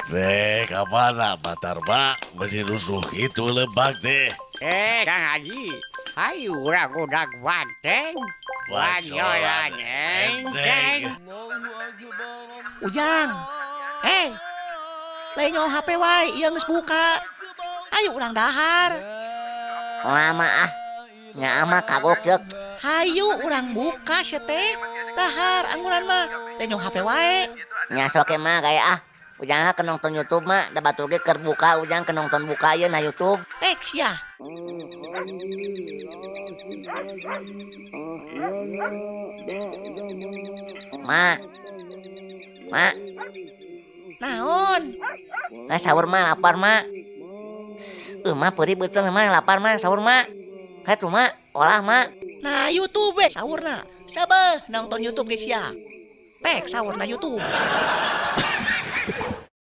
Rek kamana Pak Tarma, meuni rusuh kitu lebak teh? Eh, Kang Haji, hayu urang udag banteng. Banyolan enteng. Ujang. Hei. Lain nyoo HP wae, ieu geus buka. Ayo urang dahar. Lama ah. Nya mah kagok jeung. Hayu urang buka sia teh. Dahar angguran mah. Lain nyoo HP wae. Nya sok mah gaya ah. Ujang keur nonton YouTube mah, da batur ge keur buka, ujang keur nonton buka ieu na YouTube. Pek sia. Ma. Ma. Naon? Nah, sahur mah lapar ma. Ma perih beuteung mah lapar ma sahur ma. Hayu ma, olah ma. Nah, YouTube we sahurna. Sabeuh nonton YouTube ge sia. Pek sahurna YouTube.